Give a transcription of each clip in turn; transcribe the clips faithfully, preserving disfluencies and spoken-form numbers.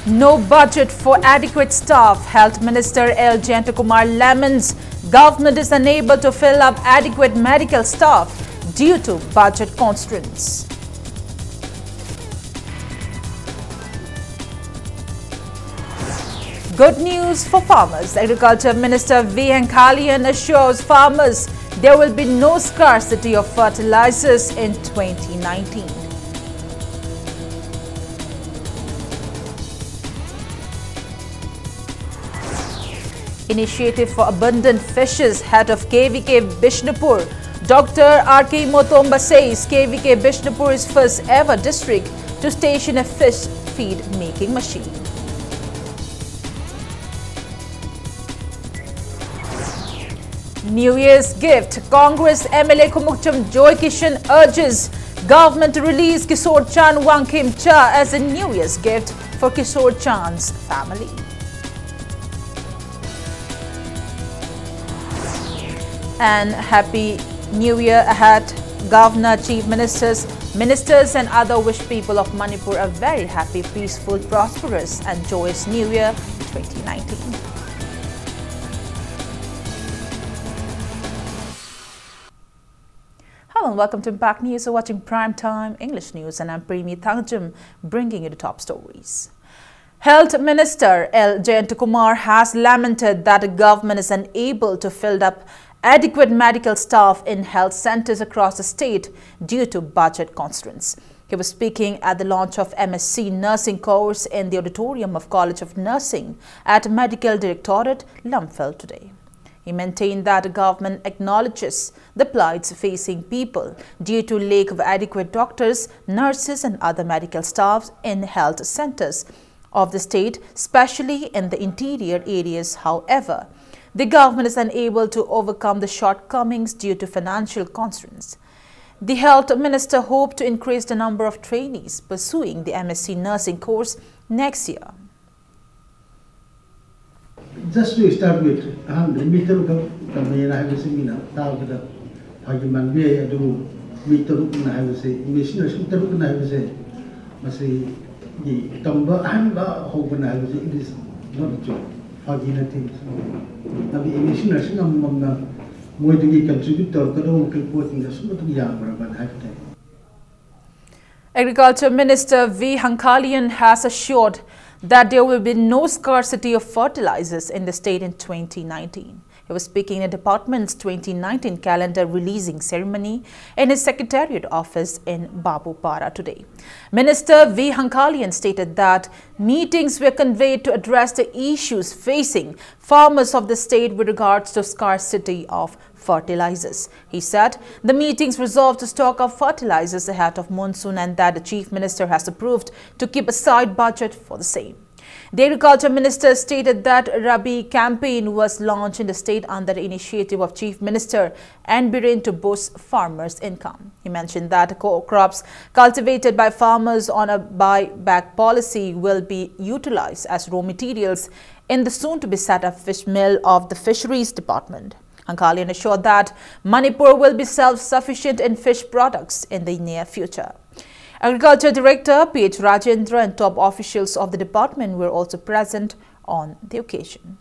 No budget for adequate staff. Health Minister L Jayantakumar laments government is unable to fill up adequate medical staff due to budget constraints. Good news for farmers. Agriculture Minister V N Kaligayam assures farmers there will be no scarcity of fertilizers in twenty nineteen. Initiative for Abundant Fishes, head of K V K Bishnupur, Doctor R K Motomba says K V K Bishnupur is first ever district to station a fish feed making machine. New Year's gift. Congress M L A Khumukcham Joy Kishan urges government to release Kishore Chand Wangkhemcha as a New Year's gift for Kishore Chand's family. And Happy New Year ahead. Governor, Chief Ministers, Ministers and other wish people of Manipur a very happy, peaceful, prosperous and joyous New Year twenty nineteen. Hello and welcome to Impact News. You're watching Prime Time English News and I'm Premi Thangjum, bringing you the top stories. Health Minister L Jayantakumar has lamented that the government is unable to fill up adequate medical staff in health centers across the state due to budget constraints. He was speaking at the launch of M S C nursing course in the auditorium of College of Nursing at Medical Directorate, Lamphel today. He maintained that the government acknowledges the plights facing people due to lack of adequate doctors, nurses and other medical staff in health centers of the state, especially in the interior areas. However, the government is unable to overcome the shortcomings due to financial constraints. The health minister hoped to increase the number of trainees pursuing the M S C nursing course next year. Just to start with, ꯑꯍꯥꯟꯕꯗ ꯃꯤ ꯇꯔꯨꯛꯈꯛ ꯇꯝꯃꯦꯅ ꯍꯥꯏꯕꯁꯤ ꯃꯤꯅ ꯇꯥꯕꯗ ꯐꯥꯒꯤ ꯃꯥꯟꯕ ꯌꯥꯏ, ꯑꯗꯨꯕꯨ ꯃꯤ ꯇꯔꯨꯛꯅ ꯍꯥꯏꯕꯁꯤ, ꯃꯤ ꯁꯤꯅ ꯁꯨꯝ ꯇꯔꯨꯛꯅ ꯍꯥꯏꯕꯁꯦ, ꯃꯁꯤ ꯇꯝꯕ ꯑꯍꯥꯟꯕ ꯍꯧꯕꯅ ꯍꯥꯏꯕꯁꯦ it is not a joke, ꯐꯥꯒꯤ ꯅꯠꯇꯦ꯫ ꯑꯗꯨ ꯏꯃꯦꯖꯤꯅꯦꯁꯟ ꯑꯃꯃꯝꯅ ꯃꯣꯏꯗꯒꯤ ꯀꯟꯇ꯭ꯔꯤꯕ꯭ꯌꯨꯠ ꯇꯧꯔꯛꯀꯗꯧꯕ ꯄꯣꯠꯁꯤꯡꯗ ꯑꯁꯨꯛ ꯃꯇꯤꯛ ꯌꯥꯝꯈ꯭ꯔꯕꯅ ꯍꯥꯏꯕ ꯇꯥꯏ꯫ Agriculture Minister V Hangkalian has assured that there will be no scarcity of fertilizers in the state in twenty nineteen. He was speaking in the department's twenty nineteen calendar releasing ceremony in his secretariat office in Babupara today. Minister V Hangkalian stated that meetings were convened to address the issues facing farmers of the state with regards to scarcity of fertilizers. He said the meetings resolved to stock up fertilizers ahead of monsoon and that the Chief Minister has approved to keep aside budget for the same. The Agriculture Minister stated that Rabi campaign was launched in the state under the initiative of Chief Minister N Biren to boost farmers' income. He mentioned that co-, crops cultivated by farmers on a buyback policy will be utilized as raw materials in the soon-to-be set-up fish mill of the Fisheries Department. Hangkalian assured that Manipur will be self-sufficient in fish products in the near future. Agriculture Director P H Rajendra and top officials of the department were also present on the occasion.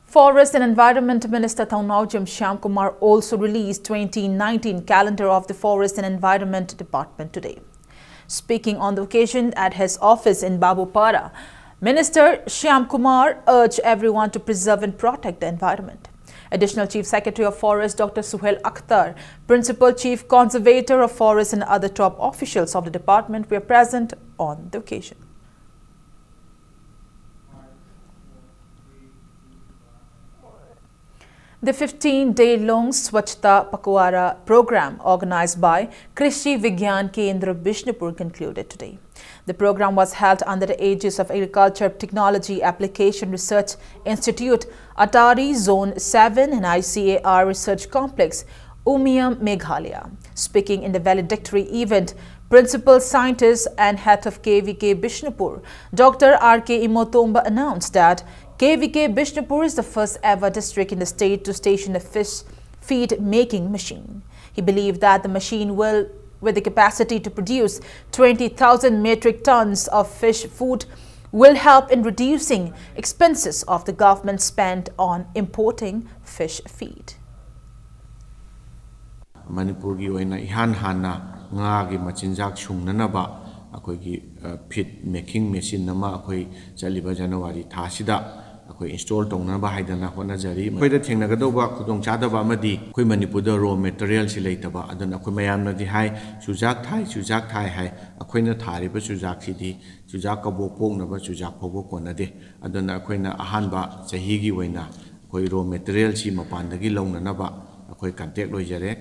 Forest and Environment Minister Thongnaojam Shyamkumar also released twenty nineteen calendar of the Forest and Environment Department today. Speaking on the occasion at his office in Babupara, Minister Shyamkumar urged everyone to preserve and protect the environment. Additional Chief Secretary of Forest Doctor Suhail Akhtar, Principal Chief Conservator of Forest and other top officials of the department were present on the occasion. The fifteen-day long Swachhata Pakhwada program organized by Krishi Vigyan Kendra Bishnupur concluded today. The program was held under the aegis of Agriculture Technology Application Research Institute, Atari Zone seven and I C A R Research Complex, Umiam, Meghalaya. Speaking in the valedictory event, Principal Scientist and Head of K V K Bishnupur, Doctor R K Imotomba announced that K V K Bishnupur is the first ever district in the state to station a fish feed making machine. He believed that the machine will, with the capacity to produce twenty thousand metric tons of fish food, will help in reducing expenses of the government spend on importing fish feed. ꯃꯅꯤꯄꯨꯔꯒꯤ ꯑꯣꯏꯅ ꯏꯍꯥꯟ ꯍꯥꯟꯅ ꯉꯥꯒꯤ ꯃꯆꯤꯟꯖꯥꯛ ꯁꯨꯡꯅꯅꯕ ꯑꯩꯈꯣꯏꯒꯤ feed making machine ꯑꯃ ꯑꯩꯈꯣꯏ ꯆꯠꯂꯤꯕ ꯖꯅꯋꯥꯔꯤ ꯊꯥꯁꯤꯗ ꯑꯩꯈꯣꯏ install ꯇꯧꯅꯕ ꯍꯥꯏꯗꯅ ꯍꯣꯠꯅꯖꯔꯤ꯫ ꯑꯩꯈꯣꯏꯗ ꯊꯦꯡꯅꯒꯗꯧꯕ ꯈꯨꯗꯣꯡꯆꯥꯗꯕ ꯑꯃꯗꯤ ꯑꯩꯈꯣꯏ ꯃꯅꯤꯄꯨꯔꯗ raw materialꯁꯤ ꯂꯩꯇꯕ꯫ ꯑꯗꯨꯅ ꯑꯩꯈꯣꯏ ꯃꯌꯥꯝꯅꯗꯤ ꯍꯥꯏ, "ꯆꯨꯖꯥꯛ ꯊꯥꯏ, ꯆꯨꯖꯥꯛ ꯊꯥꯏ" ꯍꯥꯏ꯫ ꯑꯩꯈꯣꯏꯅ ꯊꯥꯔꯤꯕ ꯆꯨꯖꯥꯛꯁꯤꯗꯤ ꯆꯨꯖꯥꯛ ꯀꯕꯣꯛ ꯄꯣꯛꯅꯕ ꯆꯨꯖꯥꯛ ꯐꯥꯎꯕ ꯀꯣꯟꯅꯗꯦ꯫ ꯑꯗꯨꯅ ꯑꯩꯈꯣꯏꯅ ꯑꯍꯥꯟꯕ ꯆꯍꯤꯒꯤ ꯑꯣꯏꯅ ꯑꯩꯈꯣꯏ raw materialꯁꯤ ꯃꯄꯥꯟꯗꯒꯤ ꯂꯧꯅꯅꯕ ꯑꯩꯈꯣꯏ contact ꯂꯣꯏꯖꯔꯦ꯫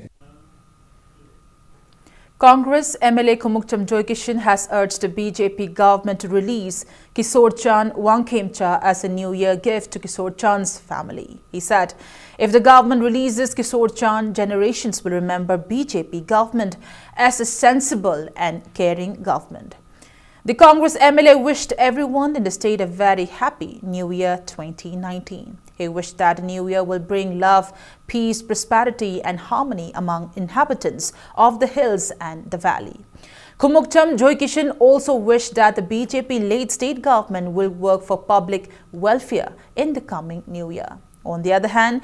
Congress M L A Khumukcham Joykishan has urged the B J P government to release Kishore Chand Wangkhemcha as a New Year gift to Kishore Chand's family. He said, if the government releases Kishore Chand, generations will remember B J P government as a sensible and caring government. The Congress M L A wished everyone in the state a very happy New Year twenty nineteen. He wished that the new year will bring love, peace, prosperity, and harmony among inhabitants of the hills and the valley. Khumukcham Joykishan also wished that the B J P led state government will work for public welfare in the coming new year. On the other hand,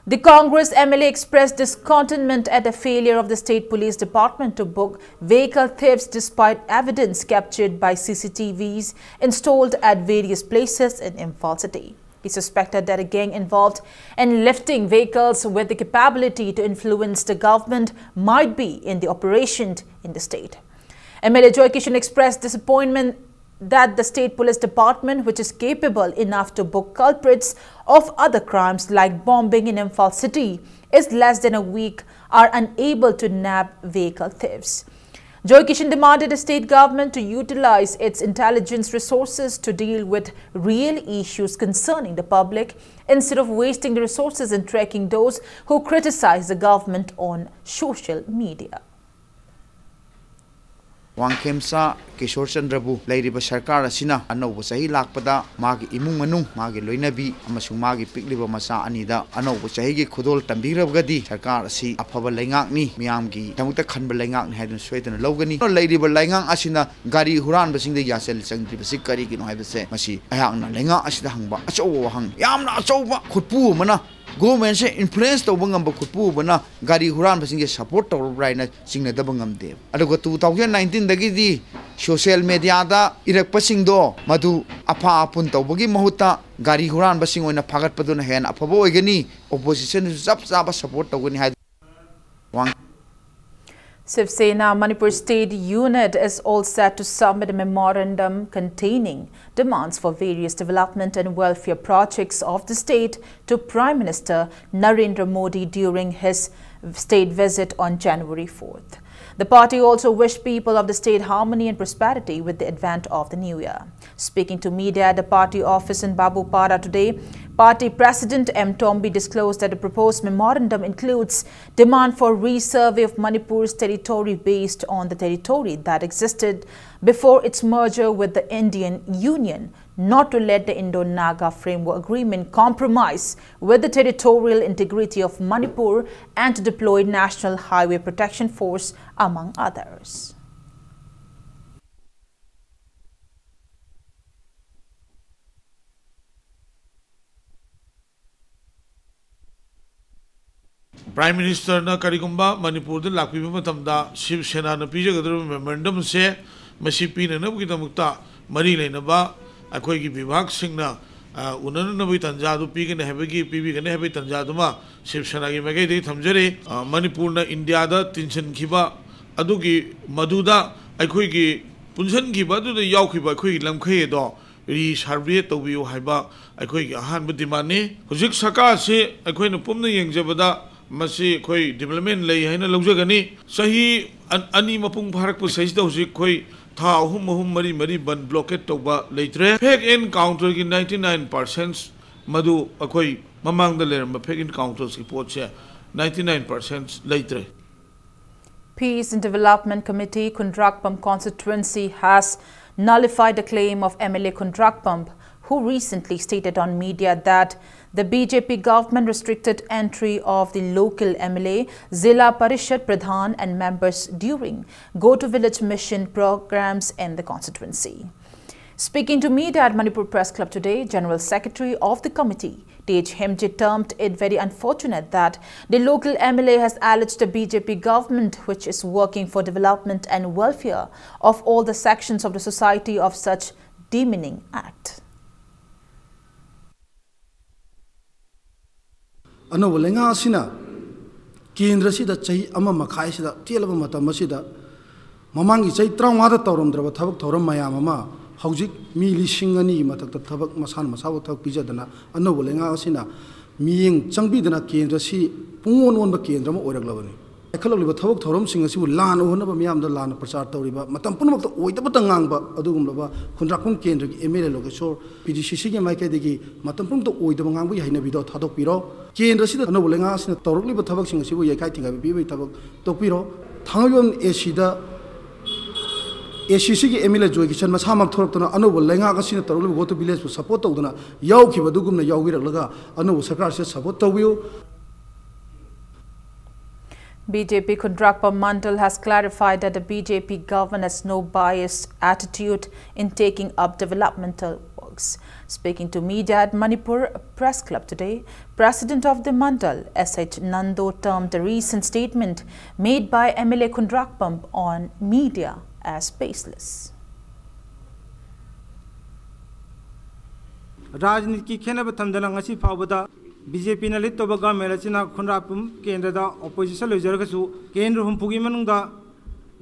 the Congress M L A expressed discontentment at the failure of the State Police Department to book vehicle thefts despite evidence captured by C C T Vs installed at various places in Imphal city. He suspected that a gang involved in lifting vehicles with the capability to influence the government might be in the operation in the state. M L A Joy Kishan expressed disappointment that the State Police Department, which is capable enough to book culprits of other crimes like bombing in Imphal city, is less than a week are unable to nab vehicle thefts. Joy Kishan demanded the state government to utilize its intelligence resources to deal with real issues concerning the public instead of wasting the resources in tracking those who criticize the government on social media. Wangkhemcha Kishore ꯆꯟꯗ꯭ꯔꯕꯨ ꯂꯩꯔꯤꯕ ꯁꯔꯀꯥꯔ ꯑꯁꯤꯅ ꯑꯅꯧꯕ ꯆꯍꯤ ꯂꯥꯛꯄꯗ ꯃꯥꯒꯤ ꯏꯃꯨꯡ ꯃꯅꯨꯡ, ꯃꯥꯒꯤ ꯂꯣꯏꯅꯕꯤ ꯑꯃꯁꯨꯡ ꯃꯥꯒꯤ ꯄꯤꯛꯂꯤꯕ ꯃꯆꯥ ꯑꯅꯤꯗ ꯑꯅꯧꯕ ꯆꯍꯤꯒꯤ ꯈꯨꯗꯣꯜ ꯇꯝꯕꯤꯔꯕꯒꯗꯤ ꯁꯔꯀꯥꯔ ꯑꯁꯤ ꯑꯐꯕ ꯂꯩꯉꯥꯛꯅꯤ, ꯃꯤꯌꯥꯝꯒꯤꯗꯃꯛꯇ ꯈꯟꯕ ꯂꯩꯉꯥꯛꯅꯤ ꯍꯥꯏꯗꯨꯅ ꯁꯣꯏꯗꯅ ꯂꯧꯒꯅꯤ꯫ ꯂꯩꯔꯤꯕ ꯂꯩꯉꯥꯛ ꯑꯁꯤꯅ ꯒꯥꯔꯤ ꯍꯨꯔꯥꯟꯕꯁꯤꯡꯗ ꯌꯥꯁꯤꯜ ꯆꯪꯗ꯭ꯔꯤꯕꯁꯤ ꯀꯔꯤꯒꯤꯅꯣ ꯍꯥꯏꯕꯁꯦ ꯃꯁꯤ ꯑꯩꯍꯥꯛꯅ ꯂꯩꯉꯥꯛ ꯑꯁꯤꯗ ꯍꯪꯕ ꯑꯆꯧꯕ ꯋꯥꯍꯪ, ꯌꯥꯝꯅ ꯑꯆꯧꯕ ꯈꯨꯠꯄꯨ ꯑꯃꯅ, ꯒꯣꯔꯃꯦꯟꯁꯦ ꯏꯟꯐ꯭ꯂꯨꯌꯦꯟꯁ ꯇꯧꯕ ꯉꯝꯕ ꯈꯨꯠꯄꯨ ꯑꯃꯅ ꯒꯥꯔꯤ ꯍꯨꯔꯥꯟꯕꯁꯤꯡꯁꯦ ꯁꯄꯣꯔꯠ ꯇꯧꯔꯕ꯭ꯔꯥ ꯍꯥꯏꯅ ꯆꯤꯡꯅꯗꯕ ꯉꯝꯗꯦꯕ꯫ ꯑꯗꯨꯒ two thousand nineteenꯗꯒꯤꯗꯤ ꯁꯣꯁꯤꯌꯦꯜ ꯃꯦꯗꯤꯌꯥꯗ ꯏꯔꯛꯄꯁꯤꯡꯗꯣ ꯃꯗꯨ ꯑꯐ ꯑꯄꯨꯟ ꯇꯧꯕꯒꯤ ꯃꯍꯨꯠꯇ ꯒꯥꯔꯤ ꯍꯨꯔꯥꯟꯕꯁꯤꯡ ꯑꯣꯏꯅ ꯐꯥꯒꯠꯄꯗꯨꯅ ꯍꯦꯟꯅ ꯑꯐꯕ ꯑꯣꯏꯒꯅꯤ꯫ ꯑꯣꯄꯣꯖꯤꯁꯟꯗꯁꯨ ꯆꯞ ꯆꯥꯕ ꯁꯄꯣꯔꯠ ꯇꯧꯒꯅꯤ ꯍꯥꯏ꯫ ꯋꯥꯡ- Shiv Sena Manipur State Unit is all set to submit a memorandum containing demands for various development and welfare projects of the state to Prime Minister Narendra Modi during his state visit on January fourth. The party also wished people of the state harmony and prosperity with the advent of the new year. Speaking to media at the party office in Babupara today, party president M Tombi disclosed that the proposed memorandum includes demand for resurvey of Manipur's territory based on the territory that existed before its merger with the Indian Union, not to let the Indo-Naga Framework Agreement compromise with the territorial integrity of Manipur, and to deploy National Highway Protection Force, among others. Prime Ministerꯅ ꯀꯔꯤꯒꯨꯝꯕ ꯃꯅꯤꯄꯨꯔꯗ ꯂꯥꯛꯄꯤꯕ ꯃꯇꯝꯗ ꯁꯤꯕ ꯁꯦꯅꯥꯅ ꯄꯤꯖꯒꯗꯧꯔꯤꯕ memorandumꯁꯦ ꯃꯁꯤ ꯄꯤꯅꯅꯕꯒꯤꯗꯃꯛꯇ ꯃꯔꯤ ꯂꯩꯅꯕ ꯑꯩꯈꯣꯏꯒꯤ ꯕꯤꯚꯥꯒꯁꯤꯡꯅ, ꯑ, ꯎꯅꯅꯅꯕꯒꯤ ꯇꯥꯟꯖꯥꯗꯨ ꯄꯤꯒꯅꯤ ꯍꯥꯏꯕꯒꯤ, ꯄꯤꯕꯤꯒꯅꯤ ꯍꯥꯏꯕꯒꯤ ꯇꯥꯟꯖꯥꯗꯨꯃ ꯁꯤꯕ ꯁꯦꯅꯥꯒꯤ ꯃꯥꯏꯀꯩꯗꯒꯤ ꯊꯝꯖꯔꯤ꯫ ꯑ, ꯃꯅꯤꯄꯨꯔꯅ ꯏꯟꯗꯤꯌꯥꯗ ꯇꯤꯟꯁꯤꯟꯈꯤꯕ ꯑꯗꯨꯒꯤ ꯃꯗꯨꯗ ꯑꯩꯈꯣꯏꯒꯤ ꯄꯨꯟꯁꯤꯟꯈꯤꯕ ꯑꯗꯨꯗ ꯌꯥꯎꯈꯤꯕ ꯑꯩꯈꯣꯏꯒꯤ ꯂꯝꯈꯩ ꯑꯗꯣ ꯔꯤꯁꯔꯚꯦ ꯇꯧꯕꯤꯌꯨ ꯍꯥꯏꯕ ꯑꯩꯈꯣꯏꯒꯤ ꯑꯍꯥꯟꯕ demandꯅꯤ꯫ ꯍꯧꯖꯤꯛ ꯁꯔꯀꯥꯔꯁꯤ ꯑꯩꯈꯣꯏꯅ ꯄꯨꯝꯅ ꯌꯦꯡꯖꯕꯗ ꯃꯁꯤ ꯑꯩꯈꯣꯏ development ꯂꯩ ꯍꯥꯏꯅ ꯂꯧꯖꯒꯅꯤ꯫ ꯆꯍꯤ ꯑꯟ-, ꯑꯅꯤ ꯃꯄꯨꯡ ꯐꯥꯔꯛꯄ ꯁꯤꯗꯩꯁꯤꯗ ꯍꯧꯖꯤꯛ ꯑꯩꯈꯣꯏ ꯊꯥ ꯑꯍꯨꯝ, ꯑꯍꯨꯝ, ꯃꯔꯤ, ꯃꯔꯤ ꯕꯟ blockade ꯇꯧꯕ ꯂꯩꯇ꯭ꯔꯦ꯫ Fake encounterꯒꯤ ninety nine percent ꯃꯗꯨ ꯑꯩꯈꯣꯏ ꯃꯃꯥꯡꯗ ꯂꯩꯔꯝꯕ fake encountersꯀꯤ ꯄꯣꯠꯁꯦ ninety nine percent ꯂꯩꯇ꯭ꯔꯦ꯫ Peace and Development Committee, Khundrakpam constituency, has nullified the claim of M L A Khundrakpam, who recently stated on media that the B J P government restricted entry of the local M L A, Zilla Parishad Pradhan and members during go-to-village mission programs in the constituency. Speaking to media at Manipur Press Club today, General Secretary of the committee, Tej Hemje, termed it very unfortunate that the local M L A has alleged the B J P government, which is working for development and welfare of all the sections of the society, of such demeaning act. ꯑꯅꯧꯕ ꯂꯩꯉꯥꯛ ꯑꯁꯤꯅ ꯀꯦꯟꯗ꯭ꯔꯁꯤꯗ ꯆꯍꯤ ꯑꯃ ꯃꯈꯥꯏꯁꯤꯗ ꯇꯦꯜꯂꯕ ꯃꯇꯝ ꯑꯁꯤꯗ ꯃꯃꯥꯡꯒꯤ ꯆꯍꯤ ꯇꯔꯥꯃꯉꯥꯗ ꯇꯧꯔꯝꯗ꯭ꯔꯕ ꯊꯕꯛ ꯊꯧꯔꯝ ꯃꯌꯥꯝ ꯑꯃ ꯍꯧꯖꯤꯛ ꯃꯤ ꯂꯤꯁꯤꯡ ꯑꯅꯤꯒꯤ ꯃꯊꯛꯇ ꯊꯕꯛ ꯃꯁꯥꯅ ꯃꯁꯥꯕꯨ ꯊꯕꯛ ꯄꯤꯖꯗꯅ ꯑꯅꯧꯕ ꯂꯩꯉꯥꯛ ꯑꯁꯤꯅ ꯃꯤꯠꯌꯦꯡ ꯆꯪꯕꯤꯗꯅ ꯀꯦꯟꯗ꯭ꯔꯁꯤ ꯄꯨꯡꯑꯣꯟ ꯑꯣꯟꯕ ꯀꯦꯟꯗ꯭ꯔ ꯑꯃ ꯑꯣꯏꯔꯛꯂꯕꯅꯤ꯫ ꯄꯥꯏꯈꯠꯂꯛꯂꯤꯕ ꯊꯕꯛ ꯊꯧꯔꯝꯁꯤꯡ ꯑꯁꯤꯕꯨ ꯂꯥꯟꯅ ꯎꯍꯟꯅꯕ ꯃꯤꯌꯥꯝꯗ ꯂꯥꯟꯅ ꯄ꯭ꯔꯆꯥꯔ ꯇꯧꯔꯤꯕ, ꯃꯇꯝ ꯄꯨꯝꯅꯃꯛꯇ ꯑꯣꯏꯗꯕꯇ ꯉꯥꯡꯕ ꯑꯗꯨꯒꯨꯝꯂꯕ ꯈꯨꯟꯗ꯭ꯔꯥꯛꯄꯝ ꯀꯦꯟꯗ꯭ꯔꯒꯤ ꯑꯦꯝ ꯑꯦꯜ ꯑꯦ ꯂꯣꯀꯦꯁꯣꯔ ꯄꯤ ꯗꯤ ꯁꯤ ꯁꯤꯒꯤ ꯃꯥꯏꯀꯩꯗꯒꯤ ꯃꯇꯝ ꯄꯨꯝꯅꯃꯛꯇ ꯑꯣꯏꯗꯕ ꯉꯥꯡꯕꯒꯤ ꯍꯩꯅꯕꯤꯗꯣ ꯊꯥꯗꯣꯛꯄꯤꯔꯣ꯫ ꯀꯦꯟꯗ꯭ꯔꯁꯤꯗ ꯑꯅꯧꯕ ꯂꯩꯉꯥꯛ ꯑꯁꯤꯅ ꯇꯧꯔꯛꯂꯤꯕ ꯊꯕꯛꯁꯤꯡ ꯑꯁꯤꯕꯨ ꯌꯩꯈꯥꯏ ꯊꯤꯡꯒꯥꯏꯕ ꯄꯤꯕꯒꯤ ꯊꯕꯛ ꯇꯣꯛꯄꯤꯔꯣ꯫ ꯊꯥꯡꯃꯩꯕꯟ ꯑꯦ ꯁꯤꯗ ꯑꯦ ꯁꯤ ꯁꯤꯒꯤ ꯑꯦꯝ ꯑꯦꯜ ꯑꯦ ꯖꯣꯏ ꯀꯤꯁꯟ ꯃꯁꯥꯃꯛ ꯊꯣꯛꯂꯛꯇꯨꯅ ꯑꯅꯧꯕ ꯂꯩꯉꯥꯛ ꯑꯁꯤꯅ ꯇꯧꯔꯛꯂꯤꯕ Go to Village ꯕꯨ ꯁꯄꯣꯔꯠ ꯇꯧꯗꯨꯅ ꯌꯥꯎꯈꯤꯕ ꯑꯗꯨꯒꯨꯝꯅ ꯌꯥꯎꯕꯤꯔꯛꯂꯒ ꯑꯅꯧꯕ ꯁꯔꯀꯥꯔꯁꯤꯗ ꯁꯄꯣꯔꯠ ꯇꯧꯕꯤꯌꯨ꯫ B J P Khundrakpam Mandal has clarified that the B J P government has no biased attitude in taking up developmental works. Speaking to media at Manipur Press Club today, President of the Mandal, S H Nando, termed the recent statement made by M L A Khundrakpam on media as baseless. ꯔꯥꯖꯅꯤꯇꯤꯒꯤ ꯈꯦꯠꯅꯕ ꯊꯝꯗꯅ ꯉꯁꯤ ꯐꯥꯎꯕꯗ B J ꯄꯤꯅ lead ꯇꯧꯕ government ꯑꯁꯤꯅ ꯈꯨꯟꯗ꯭ꯔꯥꯛꯄꯝ ꯀꯦꯟꯗ꯭ꯔꯗ opposition ꯂꯩꯖꯔꯒꯁꯨ ꯀꯦꯟꯗ꯭ꯔ ꯍꯨꯝꯐꯨꯒꯤ ꯃꯅꯨꯡꯗ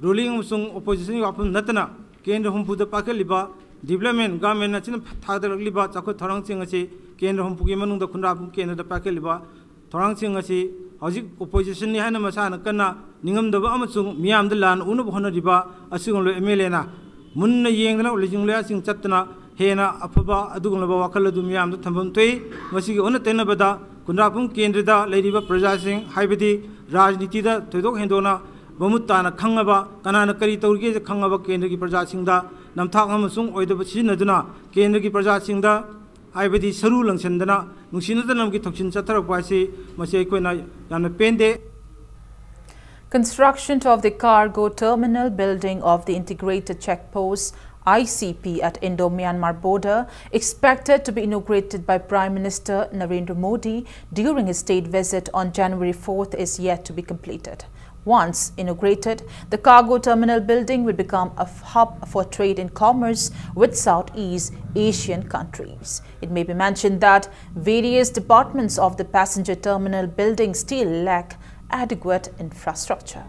ꯔꯨꯂꯤꯡ ꯑꯃꯁꯨꯡ ꯑꯣꯄꯣꯖꯤꯁꯟꯒꯤ ꯋꯥꯐꯝ ꯅꯠꯇꯅ ꯀꯦꯟꯗ꯭ꯔ ꯍꯨꯝꯐꯨꯗ ꯄꯥꯏꯈꯠꯂꯤꯕ ꯗꯤꯕ꯭ꯂꯞꯃꯦꯟ, ꯒꯚꯔꯟꯃꯦꯟ ꯑꯁꯤꯅ ꯊꯥꯗꯔꯛꯂꯤꯕ ꯆꯥꯎꯈꯠ ꯊꯧꯔꯥꯡꯁꯤꯡ ꯑꯁꯤ ꯀꯦꯟꯗ꯭ꯔ ꯍꯨꯝꯐꯨꯒꯤ ꯃꯅꯨꯡꯗ ꯈꯨꯟꯗ꯭ꯔꯥꯛꯄꯝ ꯀꯦꯟꯗ꯭ꯔꯗ ꯄꯥꯏꯈꯠꯂꯤꯕ ꯊꯧꯔꯥꯡꯁꯤꯡ ꯑꯁꯤ ꯍꯧꯖꯤꯛ ꯑꯣꯄꯣꯖꯤꯁꯟꯅꯤ ꯍꯥꯏꯅ ꯃꯁꯥꯅ ꯀꯟꯅ ꯅꯤꯡꯉꯝꯗꯕ ꯑꯃꯁꯨꯡ ꯃꯤꯌꯥꯝꯗ ꯂꯥꯟꯅ ꯎꯅꯕ ꯍꯣꯠꯅꯔꯤꯕ ꯑꯁꯤꯒꯨꯝꯂꯕ ꯑꯦꯝ ꯑꯦꯜ ꯑꯦꯅ ꯃꯨꯟꯅ ꯌꯦꯡꯗꯅ ꯂꯨꯆꯤꯡ ꯂꯣꯌꯥꯁꯤꯡ ꯆꯠꯇꯅ ꯍꯦꯟꯅ ꯑꯐꯕ ꯑꯗꯨꯒꯨꯝꯂꯕ ꯋꯥꯈꯜ ꯑꯗꯨ ꯃꯤꯌꯥꯝꯗ ꯊꯝꯐꯝ ꯊꯣꯛꯏ꯫ ꯃꯁꯤꯒꯤ ꯑꯣꯟꯅ ꯇꯩꯅꯕꯗ ꯈꯨꯟꯗ꯭ꯔꯥꯛꯄꯝ ꯀꯦꯟꯗ꯭ꯔꯗ ꯂꯩꯔꯤꯕ ꯄ꯭ꯔꯖꯥꯁꯤꯡ, ꯍꯥꯏꯕꯗꯤ ꯔꯥꯖꯅꯤꯇꯤꯗ ꯊꯣꯏꯗꯣꯛ ꯍꯦꯟꯗꯣꯛꯅ ꯃꯃꯨꯠ ꯇꯥꯅ ꯈꯪꯉꯕ, ꯀꯅꯥꯅ ꯀꯔꯤ ꯇꯧꯔꯤꯒꯦ ꯈꯪꯉꯕ ꯀꯦꯟꯗ꯭ꯔꯒꯤ ꯄ꯭ꯔꯖꯥꯁꯤꯡꯗ ꯅꯝꯊꯥꯛ ꯑꯃꯁꯨꯡ ꯑꯣꯏꯗꯕ ꯁꯤꯖꯤꯟꯅꯗꯨꯅ ꯀꯦꯟꯗ꯭ꯔꯒꯤ ꯄ꯭ꯔꯖꯥꯁꯤꯡꯗ, ꯍꯥꯏꯕꯗꯤ ꯁꯔꯨ ꯂꯪꯁꯤꯟꯗꯅ ꯅꯨꯡꯁꯤꯅꯗꯅꯕꯒꯤ ꯊꯧꯁꯤꯜ ꯆꯠꯊꯔꯛꯄ ꯑꯁꯤ, ꯃꯁꯤ ꯑꯩꯈꯣꯏꯅ ꯌꯥꯝꯅ ꯄꯦꯟꯗꯦ꯫ Construction of the cargo terminal building of the Integrated Check Post, I C P, at Indo-Myanmar border, expected to be inaugurated by Prime Minister Narendra Modi during his state visit on January fourth, is yet to be completed. Once inaugurated, the cargo terminal building will become a f- hub for trade and commerce with Southeast Asian countries. It may be mentioned that various departments of the passenger terminal building still lack adequate infrastructure.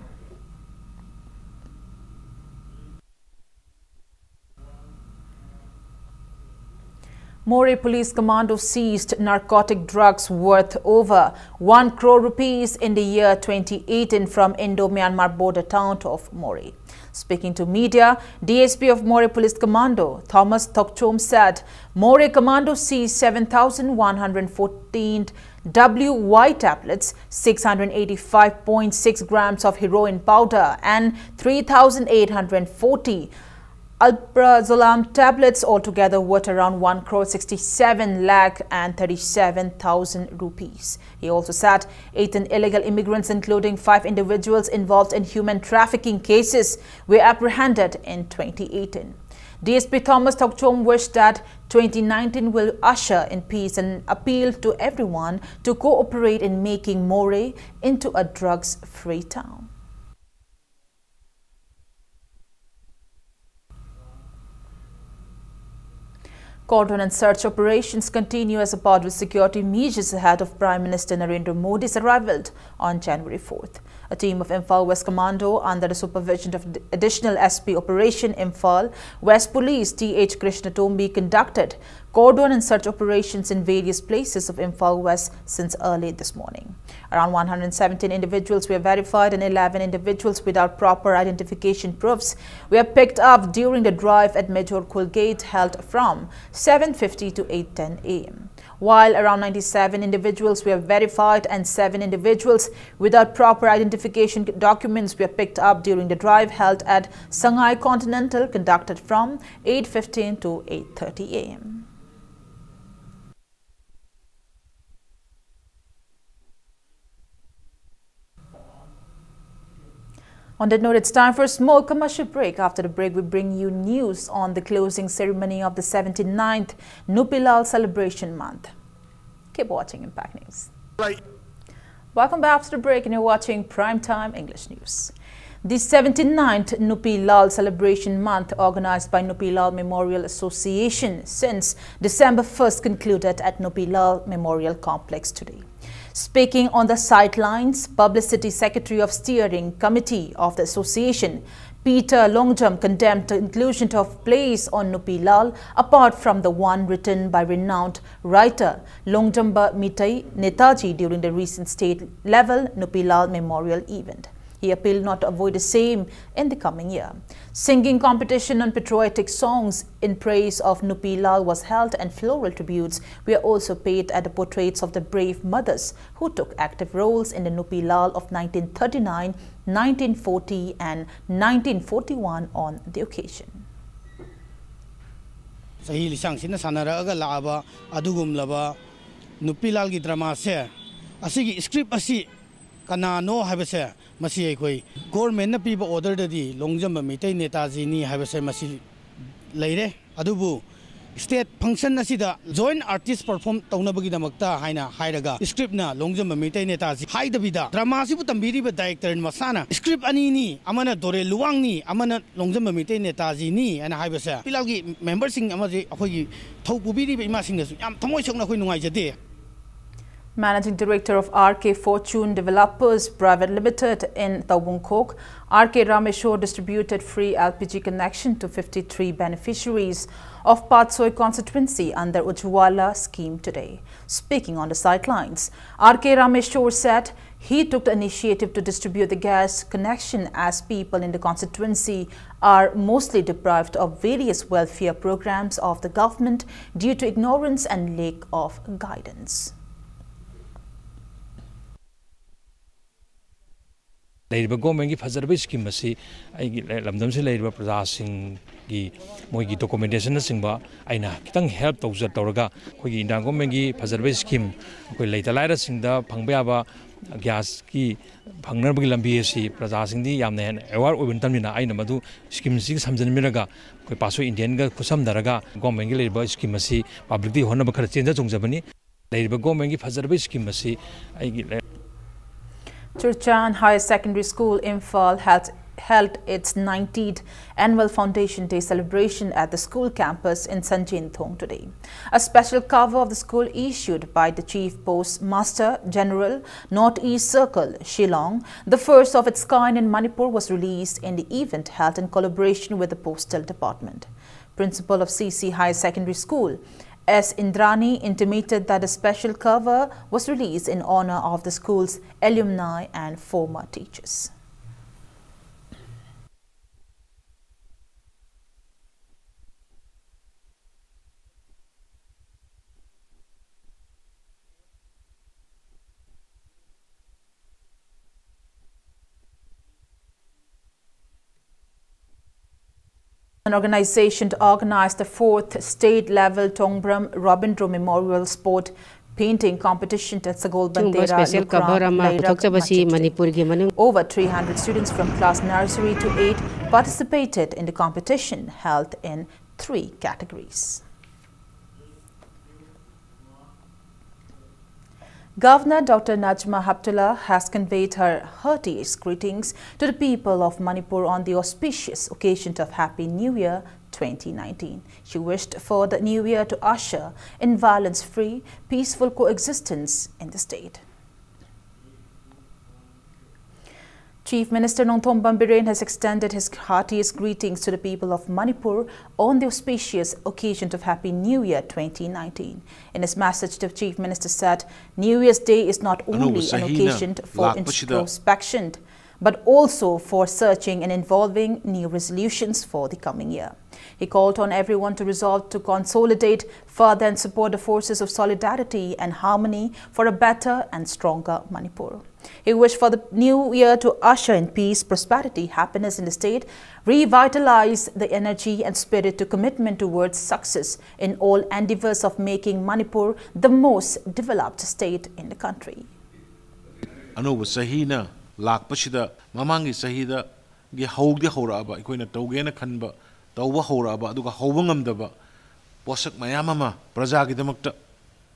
Moreh Police Commando seized narcotic drugs worth over one crore rupees in the year twenty eighteen from Indo-Myanmar border town of Moreh. Speaking to media, D S P of Moreh Police Commando, Thomas Thokchom, said Moreh Commando seized seven thousand one hundred fourteen W Y tablets, six hundred eighty-five point six grams of heroin powder, and three thousand eight hundred forty alprazolam tablets, altogether worth around one crore sixty-seven lakh and thirty-seven thousand rupees. He also said eighteen illegal immigrants, including five individuals involved in human trafficking cases, were apprehended in twenty eighteen. D S P Thomas Thokchom wished that twenty nineteen will usher in peace and appeal to everyone to cooperate in making Moreh into a drugs-free town. Cordon and search operations continue as a part of security measures ahead of Prime Minister Narendra Modi's arrival on January fourth. A team of Imphal West Commando, under the supervision of Additional S P Operation Imphal West Police T H Krishna Tombi, conducted cordon and search operations in various places of Imphal West since early this morning. Around one hundred seventeen individuals were verified and eleven individuals without proper identification proofs were picked up during the drive at Major Khul Gate, held from seven fifty to eight ten a m. While around ninety-seven individuals were verified and seven individuals without proper identification documents were picked up during the drive held at Sangai Continental, conducted from eight fifteen to eight thirty a m. On that note, it's time for a small commercial break. After the break, we bring you news on the closing ceremony of the seventy-ninth Nupilal Celebration Month. Keep watching Impact News. Right. Welcome back after the break, and you're watching Prime Time English News. The seventy-ninth Nupi Lal Celebration Month, organized by Nupi Lal Memorial Association since December first, concluded at Nupi Lal Memorial Complex today. Speaking on the sidelines, Publicity Secretary of Steering Committee of the association, Peter Longjam, condemned the inclusion of plays on Nupi Lal apart from the one written by renowned writer Longjamba Mitei Netaji during the recent state-level Nupi Lal Memorial event. He appealed not to avoid the same in the coming year. Singing competition on patriotic songs in praise of Nupi Lal was held, and floral tributes were also paid at the portraits of the brave mothers who took active roles in the Nupi Lal of nineteen thirty-nine, nineteen forty, and nineteen forty-one on the occasion. ꯆꯍꯤ ꯂꯤꯁꯥꯡꯁꯤꯠꯅ ꯁꯥꯟꯅꯔꯛꯑꯒ ꯂꯥꯛꯑꯕ ꯑꯗꯨꯒꯨꯝꯂꯕ ꯅꯨꯄꯤ ꯂꯥꯜꯒꯤ ꯗ꯭ꯔꯃꯥꯁꯦ, ꯑꯁꯤꯒꯤ script ꯑꯁꯤ ꯀꯅꯥꯅꯣ ꯍꯥꯏꯕꯁꯦ, ꯃꯁꯤ ꯑꯩꯈꯣꯏ ꯒꯣꯔꯃꯦꯟꯅ ꯄꯤꯕ ꯑꯣꯔꯗꯔꯗꯗꯤ ꯂꯣꯡꯖꯝꯕ ꯃꯤꯇꯩ ꯅꯦꯇꯥꯖꯤꯅꯤ ꯍꯥꯏꯕꯁꯦ ꯃꯁꯤ ꯂꯩꯔꯦ꯫ ꯑꯗꯨꯕꯨ ꯁ꯭ꯇꯦꯠ ꯐꯪꯁꯟ ꯑꯁꯤꯗ ꯖꯣꯏꯟ ꯑꯥꯔꯇꯤꯁ ꯄꯔꯐꯣꯔꯝ ꯇꯧꯅꯕꯒꯤꯗꯃꯛꯇ ꯍꯥꯏꯅ ꯍꯥꯏꯔꯒ ꯁ꯭ꯀ꯭ꯔꯤꯞꯅ ꯂꯣꯡꯖꯝꯕ ꯃꯤꯇꯩ ꯅꯦꯇꯥꯖꯤ ꯍꯥꯏꯗꯕꯤꯗ ꯗ꯭ꯔꯃꯥꯁꯤꯕꯨ ꯇꯝꯕꯤꯔꯤꯕ ꯗꯥꯏꯔꯦꯛꯇꯔ ꯃꯁꯥꯅ ꯁ꯭ꯀ꯭ꯔꯤꯞ ꯑꯅꯤꯅꯤ, ꯑꯃꯅ ꯗꯣꯔꯦ ꯂꯨꯋꯥꯡꯅꯤ, ꯑꯃꯅ ꯂꯣꯡꯖꯝꯕ ꯃꯤꯇꯩ ꯅꯦꯇꯥꯖꯤꯅꯤ ꯍꯥꯏꯅ ꯍꯥꯏꯕꯁꯦ ꯄꯤꯂꯥꯜꯒꯤ ꯃꯦꯝꯕꯔꯁꯤꯡ ꯑꯃꯗꯤ ꯑꯩꯈꯣꯏꯒꯤ ꯊꯧ ꯄꯨꯕꯤꯔꯤꯕ ꯏꯃꯥꯁꯤꯡꯅꯁꯨ ꯌꯥꯝ ꯊꯃꯣꯏ ꯁꯣꯛꯅ ꯑꯩꯈꯣꯏ ꯅꯨꯡꯉꯥꯏꯖꯗꯦ꯫ Managing Director of R K Fortune Developers Private Limited in Taubungkhok, R K Rameshwar distributed free L P G connection to fifty-three beneficiaries of Patsoi constituency under Ujjwala scheme today. Speaking on the sidelines, R K Rameshwar said he took the initiative to distribute the gas connection as people in the constituency are mostly deprived of various welfare programs of the government due to ignorance and lack of guidance. ꯂꯩꯔꯤꯕ ꯒꯣꯔꯃꯦꯟꯒꯤ ꯐꯖꯔꯕ scheme ꯑꯁꯤ ꯑꯩꯒꯤ ꯂꯝꯗꯝꯁꯤꯗ ꯂꯩꯔꯤꯕ ꯄ꯭ꯔꯖꯥꯁꯤꯡꯒꯤ ꯃꯣꯏꯒꯤ ꯗꯣꯀꯨꯃꯦꯟꯇꯦꯁꯟꯅꯆꯤꯡꯕ ꯑꯩꯅ ꯈꯤꯇꯪ ꯍꯦꯜꯞ ꯇꯧꯖ ꯇꯧꯔꯒ ꯑꯩꯈꯣꯏꯒꯤ ꯏꯟꯗꯤꯌꯥ ꯒꯣꯔꯃꯦꯟꯒꯤ ꯐꯖꯔꯕ ꯁ꯭ꯀꯤꯝ ꯑꯩꯈꯣꯏ ꯂꯩꯇ ꯂꯥꯏꯔꯁꯤꯡꯗ ꯐꯪꯕ ꯌꯥꯕ ꯒ꯭ꯌꯥꯁꯀꯤ ꯐꯪꯅꯕꯒꯤ ꯂꯝꯕꯤ ꯑꯁꯤ ꯄ꯭ꯔꯖꯥꯁꯤꯡꯗꯤ ꯌꯥꯝꯅ ꯍꯦꯟꯅ ꯑꯦꯋꯥꯔ ꯑꯣꯏꯕ ꯅꯠꯇꯕꯅꯤꯅ ꯑꯩꯅ ꯃꯗꯨ ꯁ꯭ꯀꯤꯝꯁꯤꯒ ꯁꯝꯖꯤꯟꯃꯤꯟꯅꯔꯒ ꯑꯩꯈꯣꯏ ꯄꯥꯠꯁꯣꯏ ꯏꯟꯗꯤꯌꯟꯒ ꯈꯨꯠꯁꯝꯅꯔꯒ ꯒꯣꯔꯃꯦꯟꯒꯤ ꯂꯩꯔꯤꯕ ꯁ꯭ꯀꯤꯝ ꯑꯁꯤ ꯄꯕ꯭ꯂꯤꯛꯇ ꯌꯧꯍꯟꯅꯕ ꯈꯔ ꯆꯦꯟꯖ ꯆꯣꯡꯖꯕꯅꯤ꯫ ꯂꯩꯔꯤꯕ ꯒꯣꯔꯃꯦꯟꯒꯤ ꯐꯖꯔꯕ ꯁ꯭ꯀꯤꯝ ꯑꯁꯤ ꯑꯩꯒꯤ ꯂꯩ- Churchan Higher Secondary School, Imphal held, held its nineteenth annual Foundation Day celebration at the school campus in Sanjenthong today. A special cover of the school issued by the Chief Postmaster General, North East Circle, Shillong, the first of its kind in Manipur, was released in the event held in collaboration with the Postal Department. Principal of C C Higher Secondary School, S Indrani, intimated that a special cover was released in honor of the school's alumni and former teachers. An organization to organize the fourth state-level Tongbram Rabindra Memorial Sport Painting Competition at Sagol Bantera, special cover ama ꯄꯨꯊꯣꯛꯆꯕꯁꯤ ꯃꯅꯤꯄꯨꯔꯒꯤ ꯃꯅꯨꯡ over three hundred students from class nursery to eight participated in the competition held in three categories. Governor Doctor Najma Heptulla has conveyed her heartiest greetings to the people of Manipur on the auspicious occasion of Happy New Year twenty nineteen. She wished for the new year to usher in violence-free, peaceful coexistence in the state. Chief Minister Nongthombam Biren has extended his heartiest greetings to the people of Manipur on the auspicious occasion of Happy New Year twenty nineteen. In his message, the Chief Minister said, "New Year's Day is not only an occasion for introspection, but also for searching and evolving new resolutions for the coming year." He called on everyone to resolve to consolidate further and support the forces of solidarity and harmony for a better and stronger Manipur. He wished for the new year to usher in peace, prosperity, happiness in the state, revitalize the energy and spirit to commitment towards success in all endeavors of making Manipur the most developed state in the country. ꯑꯅꯧꯕ ꯆꯍꯤꯅ ꯂꯥꯛꯄꯁꯤꯗ ꯃꯃꯥꯡꯒꯤ ꯆꯍꯤꯗꯒꯤ ꯍꯧꯗꯤ ꯍꯧꯔꯛꯑꯕ, ꯑꯩꯈꯣꯏꯅ ꯇꯧꯒꯦꯅ ꯈꯟꯕ, ꯇꯧꯕ ꯍꯧꯔꯛꯑꯕ, ꯑꯗꯨꯒ ꯍꯧꯕ ꯉꯝꯗꯕ ꯄꯣꯠꯁꯛ ꯃꯌꯥꯝ ꯑꯃ ꯄ꯭ꯔꯖꯥꯒꯤꯗꯃꯛꯇ,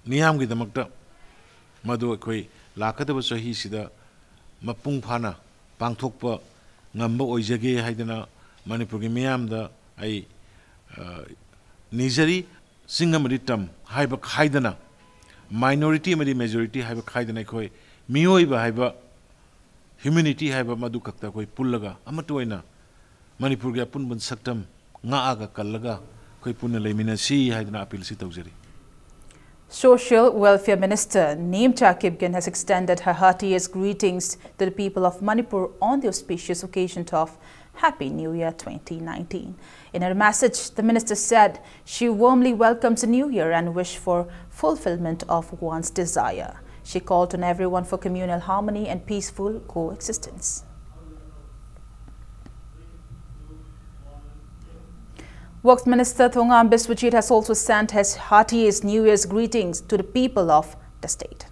ꯃꯤꯌꯥꯝꯒꯤꯗꯃꯛꯇ ꯃꯗꯨ ꯑꯩꯈꯣꯏ ꯂꯥꯛꯀꯗꯕ ꯆꯍꯤꯁꯤꯗ ꯃꯄꯨꯡ ꯐꯥꯅ ꯄꯥꯡꯊꯣꯛꯄ ꯉꯝꯕ ꯑꯣꯏꯖꯒꯦ ꯍꯥꯏꯗꯅ ꯃꯅꯤꯄꯨꯔꯒꯤ ꯃꯤꯌꯥꯝꯗ ꯑꯩ, ꯑ, ꯅꯤꯖꯔꯤ꯫ ꯆꯤꯡ ꯑꯃꯗꯤ ꯇꯝ ꯍꯥꯏꯕ ꯈꯥꯏꯗꯅ, minority ꯑꯃꯗꯤ majority ꯍꯥꯏꯕ ꯈꯥꯏꯗꯅ ꯑꯩꯈꯣꯏ ꯃꯤꯑꯣꯏꯕ ꯍꯥꯏꯕ, humanity ꯍꯥꯏꯕ ꯃꯗꯨ ꯈꯛꯇ ꯑꯩꯈꯣꯏ ꯄꯨꯜꯂꯒ ꯑꯃꯠꯇ ꯑꯣꯏꯅ ꯃꯅꯤꯄꯨꯔꯒꯤ ꯑꯄꯨꯟꯕ ꯁꯛꯇꯝ ꯉꯥꯛꯑꯒ ꯀꯜꯂꯒ ꯑꯩꯈꯣꯏ ꯄꯨꯟꯅ ꯂꯩꯃꯤꯟꯅꯁꯤ ꯍꯥꯏꯗꯅ appeal ꯑꯁꯤ ꯇꯧꯖꯔꯤ꯫ Social Welfare Minister Neemcha Kipgen has extended her heartiest greetings to the people of Manipur on the auspicious occasion of Happy New Year twenty nineteen. In her message, the minister said she warmly welcomes the new year and wish for fulfillment of one's desire. She called on everyone for communal harmony and peaceful coexistence. Works Minister Thongam Biswajit has also sent his heartiest New Year's greetings to the people of the state.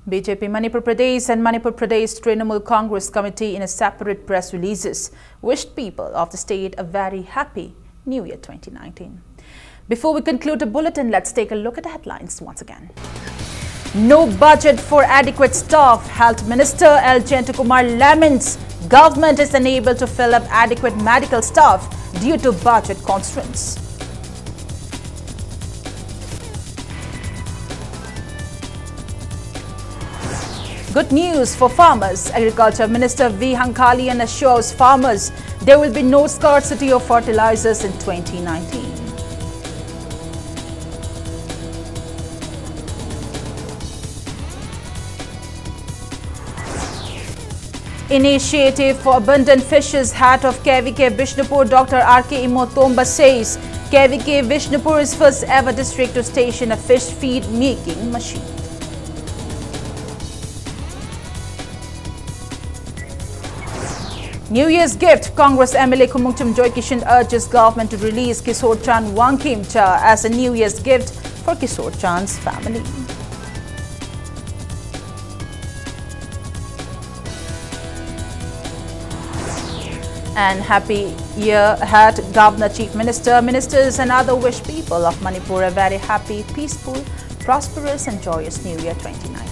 B J P Manipur Pradesh and Manipur Pradesh Trinamool Congress Committee in a separate press releases wished people of the state a very happy New Year twenty nineteen. Before we conclude the bulletin, let's take a look at the headlines once again. No budget for adequate staff, Health Minister L Jayantakumar laments government is unable to fill up adequate medical staff due to budget constraints. Good news for farmers. Agriculture Minister V Hangkalian assures farmers there will be no scarcity of fertilizers in twenty nineteen. Initiative for Abundant Fishes, head of K V K Bishnupur, Doctor R K Imotomba says K V K Bishnupur is first ever district to station a fish feed making machine. New Year's gift, Congress M L A Khumungcham Joy Kishan urges government to release Kishore Chand Wangkhemcha as a New Year's gift for Kishore Chand's family. And happy year ahead, Governor, Chief Minister, ministers and other wish people of Manipur a very happy, peaceful, prosperous and joyous New Year twenty nineteen.